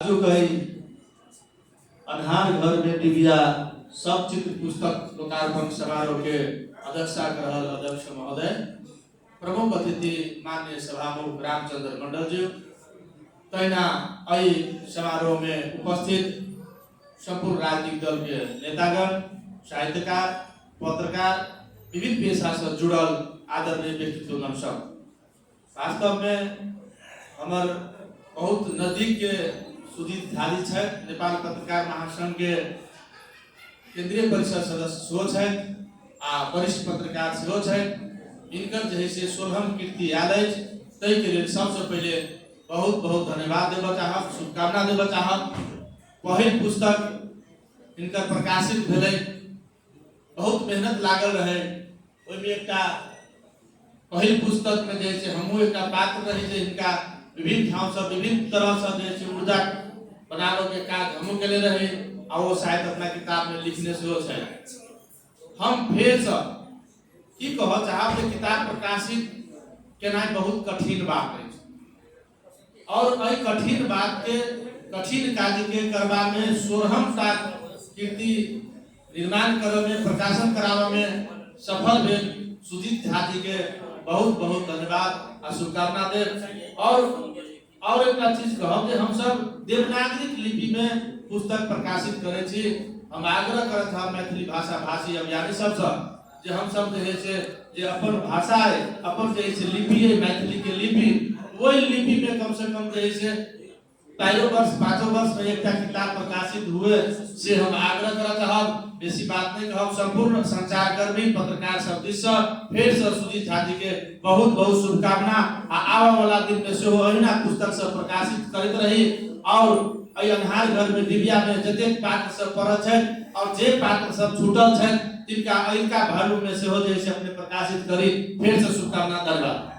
आजुक एहि अन्हार घर में डिबिया सब चित्र पुस्तक लोकार्पण समारोह के अध्यक्षता कर रहल अध्यक्ष महोदय, प्रमुख अतिथि माननीय सभामुख रामचंद्र मंडल जी, तहिना एहि समारोह में उपस्थित संपूर्ण राजनीतिक दल के नेतागण, साहित्यकार, पत्रकार, विभिन्न पेशा से जुड़ल आदरणीय व्यक्तित्वगण सब, वास्तव में हमर बहुत नजदीक के सुजीत झाजी छथि, नेपाल पत्रकार महासंघ के केंद्रीय परिषद सदस्य सेहो छथि आ वरिष्ठ पत्रकार सेहो छथि। हिनकर जे है से 16म कीर्ति आयल अछि, ताहिके लेल सबसँ पहिले बहुत बहुत धन्यवाद देबऽ चाहब, शुभकामना देबऽ चाहब। पहिल पुस्तक हिनकर प्रकाशित भेलै, बहुत मेहनत लागल रहे। ओहिमे एकटा पहिल पुस्तकमे जे छै हमहूँ एकटा पात्र रही जे हिनका विभिन्न ठामसँ विभिन्न तरहसँ जे छै ऊर्जा बनाबऽके काज हमहूँ केने रही आ ओ शायद अपना किताबमे लिखने सेहो छथि। हम फेरसँ की कहऽ चाहब जे किताब प्रकाशित केनाइ बहुत कठिन बात अछि और एहि कठिन बात के कठिन कार्य के करबा में 16 टा कृति निर्माण करऽ में, प्रकाशन कराबऽ में सफल भेल सुजीत झा जी के बहुत बहुत धन्यवाद आ शुभकामना देब। और एकटा चीज कहब जे हमसब देवनागरी लिपि में पुस्तक प्रकाशित करै छी। हम आग्रह करत हम मैथिली भाषा भाषी अभियानी सबसँ जे हमसब जे है से जे अपन भाषा है, अपन जे है से लिपि है, मैथिली के लिपि, ओहि लिपि में कम से कम जे है से 4 वर्ष 5 वर्ष में एकटा किताब प्रकाशित हुए से हम आग्रह करऽ चाहब। बेसी बात नहीं कहब। संपूर्ण संचारकर्मी पत्रकार सब दिस से फेर से सुजीत झा जी के बहुत बहुत शुभकामना आ आबऽ वाला दिन में सेहो अहिना पुस्तक सब प्रकाशित करैत रही और एहि अन्हार घर में डिबिया में जतेक पात्र सब पड़ल छथि और जे पात्र सब छूटल छथि तिनका अहिनका भर में सेहो जे है से अपने प्रकाशित करी। फेर से शुभकामना, धन्यवाद।